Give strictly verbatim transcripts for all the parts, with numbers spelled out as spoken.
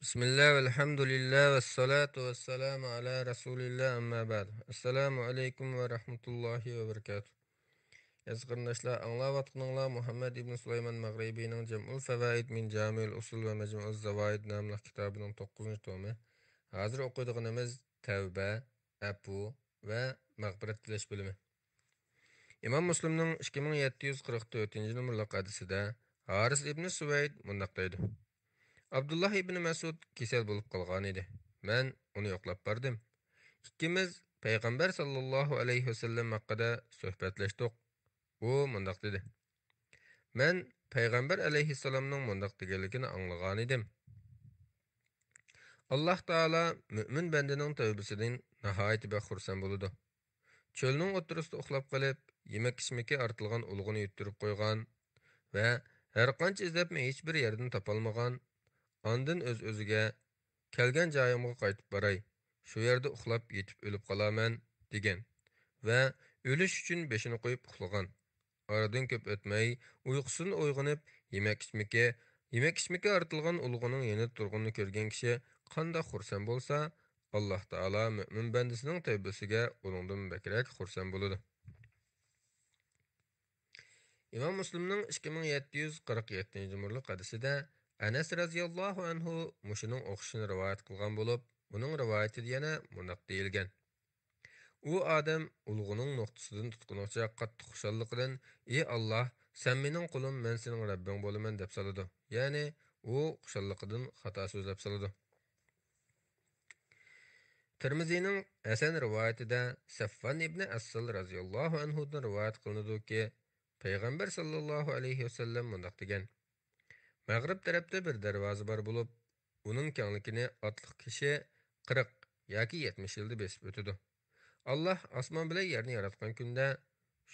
بىسمىللا، ۋەلھەمدۇلىللا، ۋەسسالاتۇ ۋەسسالامۇ ئالا رەسۇلىللا، ئەمما بەئد. ئەسسالامۇ ئەلەيكۇم ۋە رەھمەتۇللاھى ۋە بەرىكاتۇھ. ئەزىز قېرىنداشلار، ئاڭلاۋاتقىنىڭلار مۇھەممەد ئىبن سۇلايمان مەغرىبىنىڭ جەمئۇل فەۋائىد مىن جامىئىل ئۇسۇل ۋە مەجمۇئۇز زاۋائىد ناملىق كىتابىنىڭ توققۇزىنچى تومى. ھازىر ئوقۇيدىغىنىمىز تەۋبە، ئەپۇ ۋە مەغپىرەت تىلەش بۆلۈمى. ئىمام مۇسلىمنىڭ ئىككى مىڭ يەتتە يۈز قىرىق تۆتىنچى نومۇرلۇق ھەدىسىدە ھارىس ئىبنى سۇۋەيد مۇنداق دەيدۇ: ئابدۇللاھ ئىبنى مەسئۇد كېسەل بولۇپ قالغانىدى. مەن ئۇنى يوقلاپ باردىم. ئىككىمىز پەيغەمبەر ساللاللاھۇ ئەلەيھى ۋەسەللەم ھەققىدە سۆھبەتلەشتۇق. ئۇ مۇنداق دېدى: مەن پەيغەمبەر ئەلەيھىسسالامنىڭ مۇنداق دېگەنلىكىنى ئاڭلىغانىدىم: ئاللاھ تائالا مۆمىن بەندىنىڭ تەۋبىسىدىن ناھايىتى بەك خۇرسەن بولىدۇ. چۆلنىڭ ئوتتۇرىسىدا ئۇخلاپ قېلىپ، يېمەك-ئىچمىكى ئارتىلغان ئۇلىغىنى يۈتتۈرۈپ قويغان ۋە ھەرقانچە ئىزدەپمۇ ھېچبىر يەردىن تاپالمىغان، ئاندىن ئۆز-ئۆزىگە، كەلگەن جايىمغا قايتىپ باراي، شۇ يەردە ئۇخلاپ يېتىپ ئۆلۈپ قالارمەن، دېگەن ۋە ئۆلۈش ئۈچۈن بېشىنى قويۇپ ئۇخلىغان. ئارىدىن كۆپ ئۆتمەي، ئۇيقۇسىدىن ئويغىنىپ، يېمەك-ئىچمىكى، يېمەك-ئىچمىكى ئارتىلغان ئۇلىغىنىڭ يېنىدا تۇرغىنىنى كۆرگەن كىشى قانداق خۇرسەن بولسا، ئاللاھ تائالا مۆمىن بەندىسىنىڭ تەۋبىسىگە ئۇنىڭدىن بەكرەك خۇرسەن بولىدۇ. ئىمام مۇسلىمنىڭ ئىككى مىڭ يەتتە يۈز قىرىق يەتتىنچى نومۇرلۇق ھەدىسىدە ئەنەس رەزىياللاھۇ ئەنھۇ مۇشۇنىڭ ئوخشىشىنى رىۋايەت قىلغان بولۇپ، ئۇنىڭ رىۋايىتىدە يەنە مۇنداق دېيىلگەن: ئۇ ئادەم ئۇلۇغىنىڭ نۇقتىسىدىن تۇتقىنىغىچە قاتتىق خۇشاللىقىدىن، ئى ئاللاھ، سەن مېنىڭ قۇلۇم، مەن سېنىڭ رەببىڭ بولىمەن، دەپ سالىدۇ. يەنى ئۇ خۇشاللىقىدىن خاتا سۆزلەپ سالىدۇ. تىرمىزىنىڭ ھەسەن رىۋايىتىدە سەفۋان ئىبنى ئەسسال رەزىياللاھۇ ئەنھۇدىن رىۋايەت قىلىنىدۇكى، پەيغەمبەر ساللاللاھۇ ئەلەيھى ۋەسەللەم مۇنداق دېگەن: مەغرىب تەرەپتە بىر دەرۋازا بار بولۇپ، ئۇنىڭ كەڭلىكىنى ئاتلىق كىشى قىرىق ياكى يەتمىش يىلدا بېسىپ ئۆتىدۇ. ئاللاھ ئاسمان بىلەن يەرنى ياراتقان كۈندە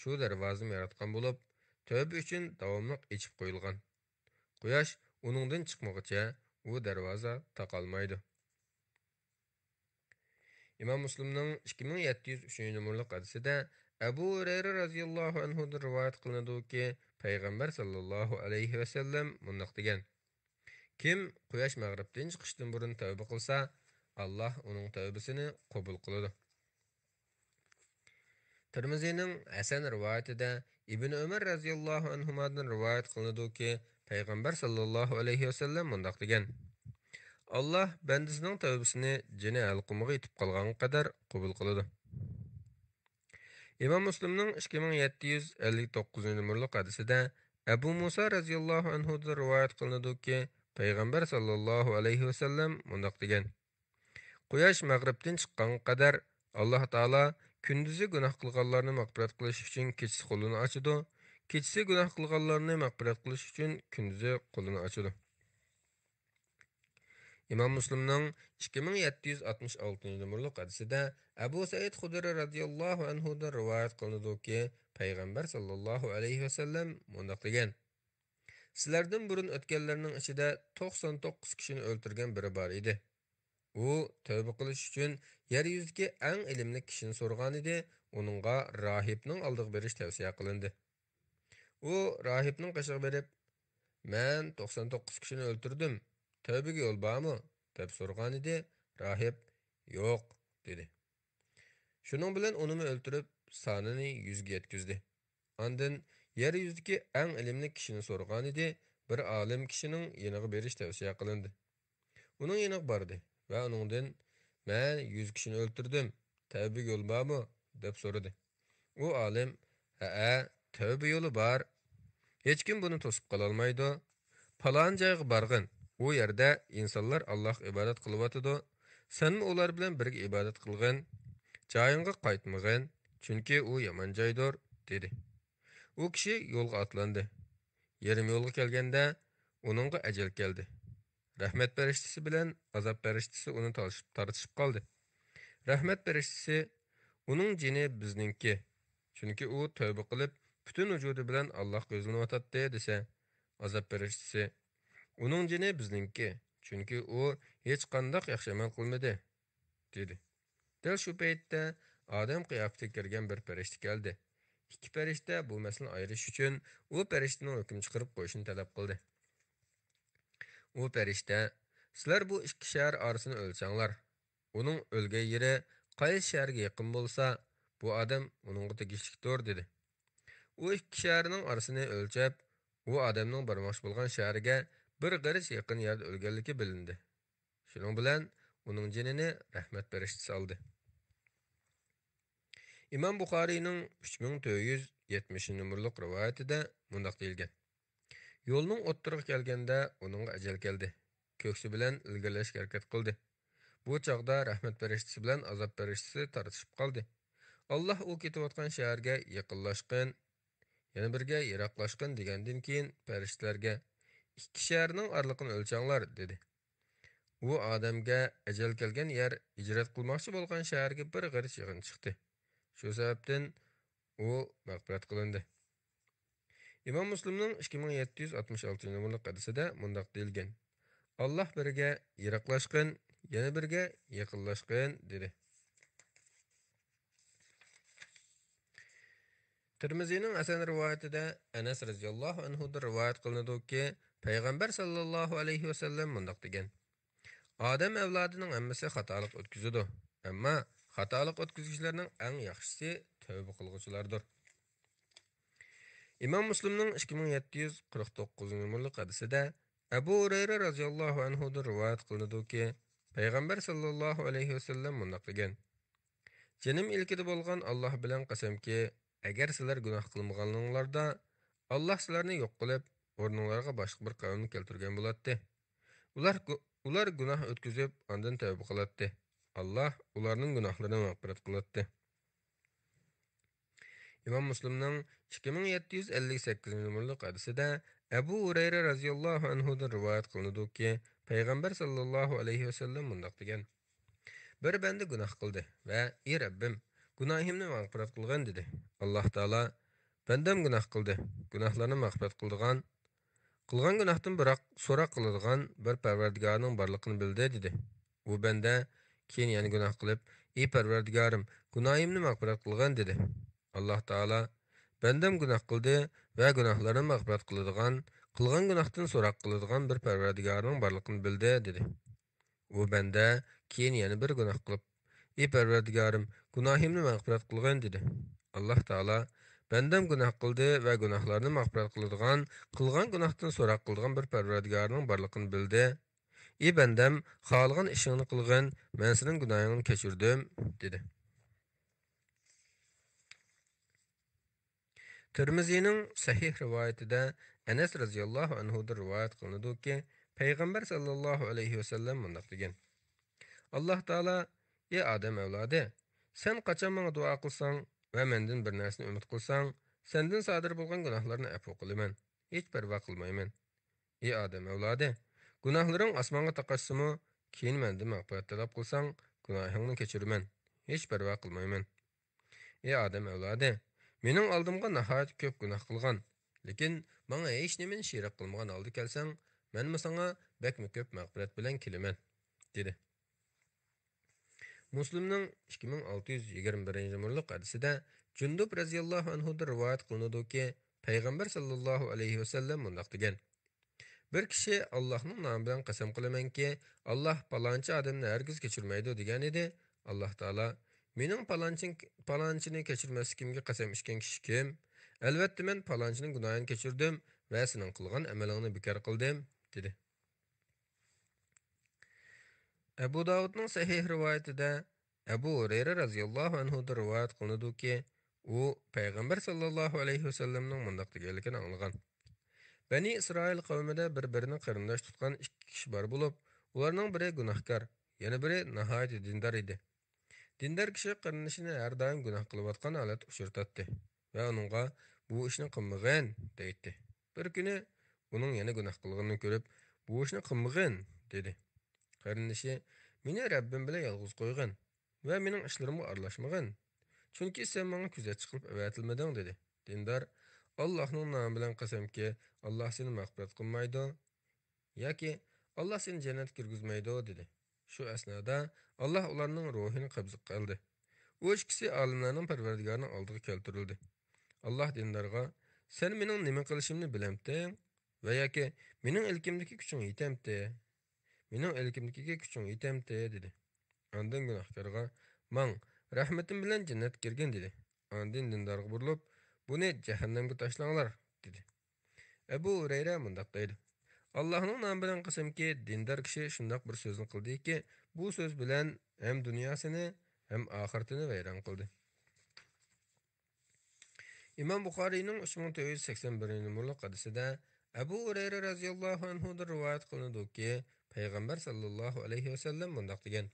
شۇ دەرۋازىنى ياراتقان بولۇپ، تەۋبە ئۈچۈن داۋاملىق ئېچىپ قويۇلغان. قۇياش ئۇنىڭدىن چىقمىغۇچە ئۇ دەرۋازا تاقالمايدۇ. ئىمام مۇسلىمنىڭ ئىككى مىڭ يەتتە يۈز ئۈچىنچى نومۇرلۇق ھەدىسىدە ئەبۇ ھۇرەيرە رەزىياللاھۇ ئەنھۇدىن رىۋايەت قىلىنىدۇكى، پەيغەمبەر ساللاللاھۇ ئەلەيھى ۋەسەللەم مۇنداق دېگەن: كىم قۇياش مەغرىبتىن چىقىشتىن بۇرۇن تەۋبە قىلسا، ئاللاھ ئۇنىڭ تەۋبىسىنى قوبۇل قىلىدۇ. تىرمىزىنىڭ ھەسەن رىۋايىتىدە ئىبن ئۆمەر رەزىياللاھۇ ئەنھۇمادىن رىۋايەت قىلىنىدۇكى، پەيغەمبەر ساللاللاھۇ ئەلەيھى ۋەسەللەم مۇنداق دېگەن: ئاللاھ بەندىسىنىڭ تەۋبىسىنى جېنى ھەلقۇمىغا يېتىپ قالغانغا قەدەر قوبۇل قىلىدۇ. ئىمام مۇسلىمنىڭ ئىككى مىڭ يەتتە يۈز ئەللىك توققۇزىنچى نومۇرلۇق ھەدىسىدە ئەبۇ مۇسا رەزىياللاھۇ ئەنھۇدىن رىۋايەت قىلىنىدۇكى، پەيغەمبەر ساللاللاھۇ ئەلەيھى ۋەسەللەم مۇنداق دېگەن: قۇياش مەغرىبتىن چىققانغا قەدەر ئاللاھ تائالا كۈندۈزى گۇناھ قىلغانلارنى مەغپىرەت قىلىش ئۈچۈن كېچىسى قولىنى ئاچىدۇ، كېچىسى گۇناھ قىلغانلارنى مەغپىرەت قىلىش ئۈچۈن كۈندۈزى قولىنى ئاچىدۇ. ئىمام مۇسلىمنىڭ ئىككى مىڭ يەتتە يۈز ئاتمىش ئالتىنچى نومۇرلۇق ھەدىسىدە ئەبۇ سەئىد خۇدرى رەزىياللاھۇ ئەنھۇدىن رىۋايەت قىلىنىدۇكى، پەيغەمبەر ساللاللاھۇ ئەلەيھى ۋەسەللەم مۇنداق دېگەن: سىلەردىن بۇرۇن ئۆتكەنلەرنىڭ ئىچىدە توقسان توققۇز كىشىنى ئۆلتۈرگەن بىرى بار ئىدى. ئۇ تەۋبە قىلىش ئۈچۈن يەر يۈزىدىكى ئەڭ ئىلىملىك كىشىنى سورىغانىدى، ئۇنىڭغا راھىبنىڭ ئالدىغا بېرىش تەۋسىيە قىلىندى. ئۇ راھىبنىڭ قېشىغا بېرىپ، مەن توقسان توققۇز كىشىنى ئۆلتۈردۈم، تەۋبىگە يول بارمۇ؟ دەپ سورىغانىدى، راھىب، يوق، دېدى. شۇنىڭ بىلەن ئۇنىمۇ ئۆلتۈرۈپ، سانىنى يۈزگە يەتكۈزدى. ئاندىن يەر يۈزىدىكى ئەڭ ئىلىملىك كىشىنى سورىغانىدى، بىر ئالىم كىشىنىڭ يېنىغا بېرىش تەۋسىيە قىلىندى. ئۇنىڭ يېنىغا باردى ۋە ئۇنىڭدىن، مەن يۈز كىشىنى ئۆلتۈردۈم، تەۋبىگە يول بارمۇ؟ دەپ سورىدى. ئۇ ئالىم، ھەئە، تەۋبە يولى بار. ھېچكىم بۇنى توسۇپ قالالمايدۇ. پالان جايغا بارغىن، ئۇ يەردە ئىنسانلار ئاللاھقا ئىبادەت قىلىۋاتىدۇ. سەنمۇ ئۇلار بىلەن بىرگە ئىبادەت قىلغىن. جايىڭغا قايتمىغىن، چۈنكى ئۇ يامان جايدۇر، دېدى. ئۇ كىشى يولغا ئاتلاندى. يېرىم يولغا كەلگەندە، ئۇنىڭغا ئەجەل كەلدى. رەھمەت پەرىشتىسى بىلەن ئازاب پەرىشتىسى ئۇنى تارتىشىپ، تارتىشىپ قالدى. رەھمەت پەرىشتىسى، ئۇنىڭ جېنى بىزنىڭكى، چۈنكى ئۇ تەۋبە قىلىپ، پۈتۈن ۋۇجۇدى بىلەن ئاللاھقا يۈزلىنىۋاتاتتى، دېسە، ئازاب پەرىشتىسى، ئۇنىڭ جېنى بىزنىڭكى، چۈنكى ئۇ ھېچقانداق ياخشى ئەمەل قىلمىدى، دېدى. دەل شۇ پەيتتە ئادەم قىياپىتىگە كىرگەن بىر پەرىشتە كەلدى. ئىككى پەرىشتە بۇ مەسىلىنى ئايرىش ئۈچۈن ئۇ پەرىشتىنىڭ ھۆكۈم چىقىرىپ قويۇشىنى تەلەپ قىلدى. ئۇ پەرىشتە، سىلەر بۇ ئىككى شەھەر ئارىسىنى ئۆلچەڭلار. ئۇنىڭ ئۆلگەن يېرى قايسى شەھەرگە يېقىن بولسا، بۇ ئادەم ئۇنىڭغا تېگىشلىكتۇر» دېدى. ئۇ ئىككى شەھەرنىڭ ئارىسىنى ئۆلچەپ، ئۇ ئادەمنىڭ بارماقچى بولغان شەھىرىگە بىر غېرىچ يېقىن يەردە ئۆلگەنلىكى بىلىندى. شۇنىڭ بىلەن ئۇنىڭ جېنىنى رەھمەت پەرىشتىسى ئالدى. ئىمام بۇخارىينىڭ ئۈچ مىڭ تۆت يۈز يەتمىشىنچى نومۇرلۇق رىۋايىتىدە مۇنداق دېيىلگەن: يولنىڭ ئوتتۇرىغا كەلگەندە ئۇنىڭغا ئەجەل كەلدى. كۆكسى بىلەن ئىلگىرىلەشكە ھەرىكەت قىلدى. بۇ چاغدا رەھمەت پەرىشتىسى بىلەن ئازاب پەرىشتىسى تارتىشىپ قالدى. ئاللاھ ئۇ كېتىۋاتقان شەھەرگە يېقىنلاشقىن، يەنە بىرگە يىراقلاشقىن دېگەندىن كېيىن پەرىشتىلەرگە، «ئىككى شەھەرنىڭ ئارىلىقىنى ئۆلچەڭلار» دېدى. ئۇ ئادەمگە ئەجەل كەلگەن يەر ھىجرەت قىلماقچى بولغان شەھەرگە بىر غېرىچ يېقىن چىقتى. شۇ سەۋەبتىن ئۇ مەغپىرەت قىلىندى. ئىمام مۇسلىمنىڭ ئىككى مىڭ يەتتە يۈز ئاتمىش ئالتىنچى نومۇرلۇق ھەدىسىدە مۇنداق دېيىلگەن: «ئاللاھ بىرگە يىراقلاشقىن، يەنە بىرگە يېقىنلاشقىن» دېدى. تىرمىزىنىڭ ھەسەن رىۋايىتىدە ئەنەس رەزىياللاھۇ ئەنھۇدىن رىۋايەت قىلىنىدۇكى، پەيغەمبەر ساللاللاھۇ ئەلەيھى ۋەسەللەم مۇنداق دېگەن: «ئادەم ئەۋلادىنىڭ ھەممىسى خاتالىق ئۆتكۈزىدۇ، ئەمما خاتالىق ئۆتكۈزگۈچىلەرنىڭ ئەڭ ياخشىسى تەۋبە قىلغۇچىلاردۇر.» ئىمام مۇسلىمنىڭ ئىككى مىڭ يەتتە يۈز قىرىق توققۇزىنچى نومۇرلۇق ھەدىسىدە ئەبۇ ھۇرەيرە رەزىياللاھۇ ئەنھۇدىن رىۋايەت قىلىنىدۇكى، پەيغەمبەر ساللاللاھۇ ئەلەيھى ۋەسەللەم مۇنداق دېگەن: «جېنىم ئىلكىدە بولغان ئاللاھ بىلەن قەسەمكى، ئەگەر سىلەر گۇناھ قىلمىغانلىقىڭلاردا، ئاللاھ سىلەرنى يوق قىلىپ، ئورنۇڭلارغا باشقا بىر قەۋمنى كەلتۈرگەن بولاتتى. ئۇلار گۇ-، ئۇلار گۇناھ ئۆتكۈزۈپ، ئاندىن تەۋبە قىلاتتى. ئاللاھ ئۇلارنىڭ گۇناھلىرىنى مەغپىرەت قىلاتتى.» ئىمام مۇسلىمنىڭ ئىككى مىڭ يەتتە يۈز ئەللىك سەككىزىنچى نومۇرلۇق ھەدىسىدە ئەبۇ ھۇرەيرە رەزىياللاھۇ ئەنھۇدىن رىۋايەت قىلىنىدۇكى، پەيغەمبەر ساللاللاھۇ ئەلەيھى ۋەسەللەم مۇنداق دېگەن: «بىر بەندە گۇناھ قىلدى ۋە، ئى رەببىم، گۇناھىمنى مەغپىرەت قىلغىن» دېدى. ئاللاھ تائالا، «بەندەم گۇناھ قىلدى، گۇناھلارنى مەغپىرەت قىلىدىغان، قىلغان گۇناھتىن بىراق سوراق قىلىدىغان بىر پەرۋەردىگارنىڭ بارلىقىنى بىلدى» دېدى. ئۇ بەندە كېيىن يەنە گۇناھ قىلىپ، «ئى پەرۋەردىگارىم، گۇناھىمنى مەغپىرەت قىلغىن» دېدى. ئاللاھ تائالا، «بەندەم گۇناھ قىلدى ۋە گۇناھلارنى مەغپىرەت قىلىدىغان، قىلغان گۇناھتىن سوراق قىلىدىغان بىر پەرۋەردىگارنىڭ بارلىقىنى بىلدى» دېدى. ئۇ بەندە كېيىن يەنە بىر گۇناھ قىلىپ، «ئى پەرۋەردىگارىم، گۇناھىمنى مەغپىرەت قىلغىن» دېدى. ئاللاھ تائالا، «بەندەم گۇناھ قىلدى ۋە گۇناھلارنى مەغپىرەت قىلىدىغان، قىلغان گۇناھتىن سوراق قىلىدىغان بىر پەرۋەردىگارنىڭ بارلىقىنى بىلدى. ئى بەندەم، خالىغان ئىشىڭنى قىلغىن، مەن سېنىڭ گۇناھىڭنى كەچۈردۈم» دېدى. تىرمىزىنىڭ سەھىھ رىۋايىتىدە ئەنەس رەزىياللاھۇ ئەنھۇدىن رىۋايەت قىلىنىدۇكى، پەيغەمبەر ساللاللاھۇ ئەلەيھى ۋەسەللەم مۇنداق دېگەن: «ئاللاھ تائالا، ئى ئادەم ئەۋلادى، سەن قاچان ماڭا دۇئا قىلساڭ ۋە مەندىن بىر نەرسىنى ئۈمىد قىلساڭ، سەندىن سادىر بولغان گۇناھلارنى ئەپۇ قىلىمەن، ھېچ پەرۋا قىلمايمەن. ئى ئادەم ئەۋلادى، گۇناھلىرىڭ ئاسمانغا تاقاشسىمۇ، كېيىن مەندىن مەغپىرەت تەلەپ قىلساڭ، گۇناھىڭنى كەچۈرىمەن، ھېچ پەرۋا قىلمايمەن. ئى ئادەم ئەۋلادى، مېنىڭ ئالدىمغا ناھايىتى كۆپ گۇناھ قىلغان، لېكىن ماڭا ھېچنېمىنى شېرىك قىلمىغان ھالدا كەلسەڭ، مەنمۇ ساڭا بەكمۇ كۆپ مەغپىرەت بىلەن كېلىمەن» دېدى. مۇسلىمنىڭ ئىككى مىڭ ئالتە يۈز يىگىرمە بىرىنچى نومۇرلۇق ھەدىسىدە جۇندۇب رەزىياللاھۇ ئەنھۇدىن رىۋايەت قىلىنىدۇكى، پەيغەمبەر ساللاللاھۇ ئەلەيھى ۋەسەللەم مۇنداق دېگەن: «بىر كىشى، ئاللاھنىڭ نامى بىلەن قەسەم قىلىمەنكى، ئاللاھ پالانچى ئادەمنى ھەرگىز كەچۈرمەيدۇ» دېگەن ئىدى. ئاللاھ تائالا، «مېنىڭ پالانچىنى، پالانچىنى كەچۈرمەسلىكىمگە قەسەم ئىچكەن كىشى كىم؟ ئەلۋەتتە، مەن پالانچىنىڭ گۇناھىنى كەچۈردۈم ۋە سېنىڭ قىلغان ئەمىلىڭنى بىكار قىلدىم» دېدى. ئەبۇ داۋۇدنىڭ سەھىھ رىۋايىتىدە ئەبۇ ھۇرەيرە رەزىياللاھۇ ئەنھۇدىن رىۋايەت قىلىنىدۇكى، ئۇ پەيغەمبەر ساللاللاھۇ ئەلەيھى ۋەسەللەمنىڭ مۇنداق دېگەنلىكىنى ئاڭلىغان: بەنى ئىسرائىل قەۋمىدە بىر-بىرىنى قېرىنداش تۇتقان ئىككى كىشى بار بولۇپ، ئۇلارنىڭ بىرى گۇناھكار، يەنە بىرى ناھايىتى دىندار ئىدى. دىندار كىشى قېرىندىشىنى ھەر دائىم گۇناھ قىلىۋاتقان ھالەتتە ئۇچرىتاتتى ۋە ئۇنىڭغا، «بۇ ئىشنى قىلمىغىن» دەيتتى. بىر كۈنى ئۇنىڭ يەنە گۇناھ قىلغىنىنى كۆرۈپ، «بۇ ئىشنى قىلمىغىن» دېدى. قېرىندىشى، «مېنى رەببىم بىلەن يالغۇز قويغىن ۋە مېنىڭ ئىشلىرىمغا ئارىلاشمىغىن، چۈنكى سەن ماڭا كۆزەتچى قىلىپ ئەۋەتىلمىدىڭ» دېدى. دىندار، «ئاللاھنىڭ نامى بىلەن قەسەمكى، ئاللاھ سېنى مەغپىرەت قىلمايدۇ ياكى ئاللاھ سېنى جەننەتكە كىرگۈزمەيدۇ» دېدى. شۇ ئەسنادا ئاللاھ ئۇلارنىڭ روھىنى قەبزە قىلدى. ئۇ ئىككىسى ئالەملەرنىڭ پەرۋەردىگارىنىڭ ئالدىغا كەلتۈرۈلدى. ئاللاھ دىندارغا، «سەن مېنىڭ نېمە قىلىشىمنى بىلەمتىڭ ۋە ياكى مېنىڭ ئىلكىمدىكى كۈچۈڭ يېتەمتى؟ مېنىڭ ئىلكىمدىكىگە كۈچۈڭ يېتەمتى؟» دېدى. ئاندىن گۇناھكارغا: «ماڭ، رەھمىتىم بىلەن جەننەتكە كىرگىن» دېدى. ئاندىن دىندارغا بۇرۇلۇپ: «بۇنى جەھەننەمگە تاشلاڭلار» دېدى. ئەبۇ ھۇرەيرە مۇنداق دەيدۇ: «ئاللاھنىڭ نامى بىلەن قەسەمكى، دىندار كىشى شۇنداق بىر سۆزنى قىلدىكى، بۇ سۆز بىلەن ھەم دۇنياسىنى، ھەم ئاخىرىتىنى ۋەيران قىلدى.» ئىمام بۇخارىينىڭ ئۈچ مىڭ تۆت يۈز سەكسەن بىرىنچى نومۇرلۇق ھەدىسىدە ئەبۇ ھۇرەيرە رازىياللاھۇ ئەنھۇدىن رىۋايەت قىلىنىدۇكى، پەيغەمبەر ساللاللاھۇ ئەلەيھى ۋەسەللەم مۇنداق دېگەن: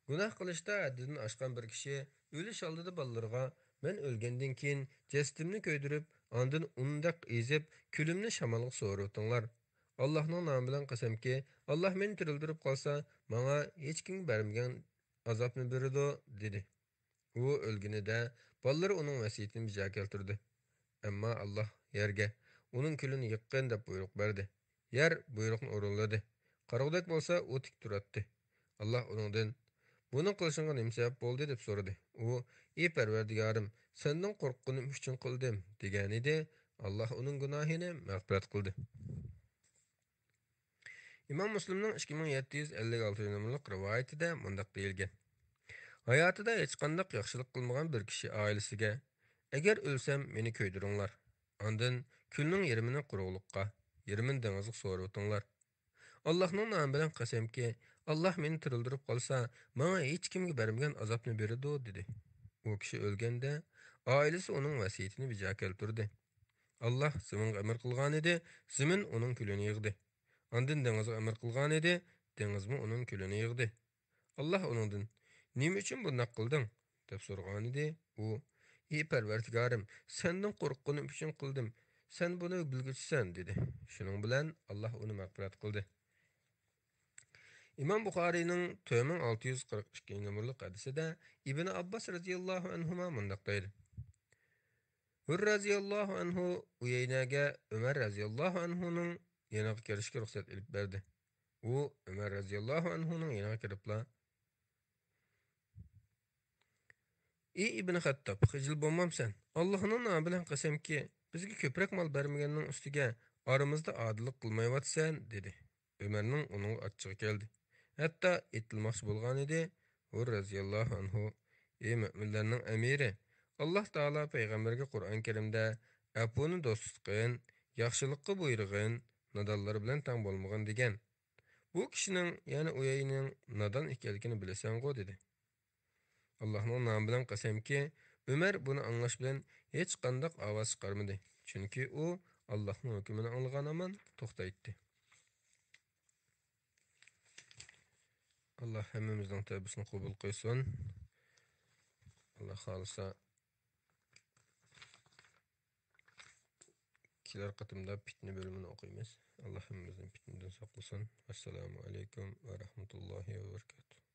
«گۇناھ قىلىشتا ھەددىدىن ئاشقان بىر كىشى ئۆلۈش ئالدىدا بالىلىرىغا، مەن ئۆلگەندىن كېيىن جەسىتىمنى كۆيدۈرۈپ، ئاندىن ئۇندەك ئېزىپ، كۈلۈمنى شامالغا سورۇۋېتىڭلار. ئاللاھنىڭ نامى بىلەن قەسەمكى، ئاللاھ مېنى تىرىلدۈرۈپ قالسا، ماڭا ھېچكىمگە بەرمىگەن ئازابنى بېرىدۇ» دېدى. ئۇ ئۆلگىنىدە بالىلىرى ئۇنىڭ ۋەسىيىتىنى بىجا كەلتۈردى. ئەمما ئاللاھ يەرگە، ئۇنىڭ كۈلىنى يىغقىن دەپ بۇيرۇق بەردى. يەر بۇيرۇقنى ئورۇنلىدى. قارىغۇدەك بولسا ئۇ تىك تۇراتتى. ئاللاھ ئۇنىڭدىن: «بۇنى قىلىشىڭغا نېمە سەۋەب بولدى؟» دەپ سورىدى. ئۇ: «ئى پەرۋەردىگارىم، سەندىن قورققىنىم ئۈچۈن قىلدىم» دېگەنىدى. ئاللاھ ئۇنىڭ گۇناھىنى مەغپىرەت قىلدى. ئىمام مۇسلىمنىڭ ئىككى مىڭ يەتتە يۈز ئەللىك ئالتىنچى نومۇرلۇق رىۋايىتىدە مۇنداق دېيىلگەن: «ھاياتىدا ھېچقانداق ياخشىلىق قىلمىغان بىر كىشى ئائىلىسىگە، ئەگەر ئۆلسەم، مېنى كۆيدۈرۈڭلار. ئاندىن كۈلنىڭ يېرىمىنى قۇرۇقلۇققا، يېرىمىنى دېڭىزغا سورۇۋېتىڭلار. ئاللاھنىڭ نامى بىلەن قەسەمكى، ئاللاھ مېنى تىرىلدۈرۈپ قالسا، ماڭا ھېچكىمگە بەرمىگەن ئازابنى بېرىدۇ» دېدى. ئۇ كىشى ئۆلگەندە، ئائىلىسى ئۇنىڭ ۋەسىيىتىنى بىجا كەلتۈردى. ئاللاھ زېمىنغا ئەمىر قىلغانىدى، زېمىن ئۇنىڭ كۈلىنى يىغدى. ئاندىن دېڭىزغا ئەمىر قىلغانىدى، دېڭىزمۇ ئۇنىڭ كۈلىنى يىغدى. ئاللاھ ئۇنىڭدىن: «نېمە ئۈچۈن بۇنداق قىلدىڭ؟» دەپ سورىغانىدى. ئۇ: «ئى پەرۋەردىگارىم، سەندىن قورققىنىم ئۈچۈن قىلدىم، سەن بۇنى بىلگۈچىسەن» دېدى. شۇنىڭ بىلەن ئاللاھ ئۇنى مەغپىرەت قىلدى. ئىمام بۇخارىينىڭ تۆت مىڭ ئالتە يۈز قىرىق ئىككىنچى نومۇرلۇق ھەدىسىدە ئىبن ئابباس رەزىياللاھۇ ئەنھۇما مۇنداق دەيدۇ: ھۇر رەزىياللاھۇ ئەنھۇ ئۇيەينەگە ئۆمەر رەزىياللاھۇ ئەنھۇنىڭ يېنىغا كىرىشكە رۇخسەت ئېلىپ بەردى. ئۇ ئۆمەر رەزىياللاھۇ ئەنھۇنىڭ يېنىغا كىرىپلا: «ئى ئىبن خەتتاب، خىجىل بولمامسەن؟ ئاللاھنىڭ نامى بىلەن قەسەمكى، بىزگە كۆپرەك مال بەرمىگەننىڭ ئۈستىگە ئارىمىزدا ئادىللىق قىلمايۋاتىسەن» دېدى. ئۆمەرنىڭ ئۇنىڭغا ئاچچىقى كەلدى. ھەتتا ئېتىلماقچى بولغانىدى. ھۇر رەزىياللاھۇ ئەنھۇ: «ئى مۆمىنلەرنىڭ ئەمىرى، ئاللاھ تائالا پەيغەمبەرگە قۇرئان كەرىمدە ئەپۇنى دوست تۇتقىن، ياخشىلىققا بۇيرۇغىن، نادانلار بىلەن تەڭ بولمىغىن دېگەن. بۇ كىشىنىڭ، يەنى ئۇيەينىڭ نادان ئىكەنلىكىنى بىلىسەنغۇ؟» دېدى. ئاللاھنىڭ نامى بىلەن قەسەمكى، ئۆمەر بۇنى ئاڭلاش بىلەن ھېچقانداق ئاۋاز چىقارمىدى، چۈنكى ئۇ ئاللاھنىڭ ھۆكمىنى ئاڭلىغان ھامان توختايتتى. ئاللاھ ھەممىمىزنىڭ تەۋبىسىنى قوبۇل قىلسۇن. ئاللاھ خالىسا، كېلەر قېتىمدا پىتنە بۆلۈمىنى ئوقۇيمىز. ئاللاھ ھەممىمىزنى پىتنىدىن ساقلىسۇن. ئەسسالامۇ ئەلەيكۇم ۋە رەھمەتۇللاھى ۋە بەرىكاتۇھ.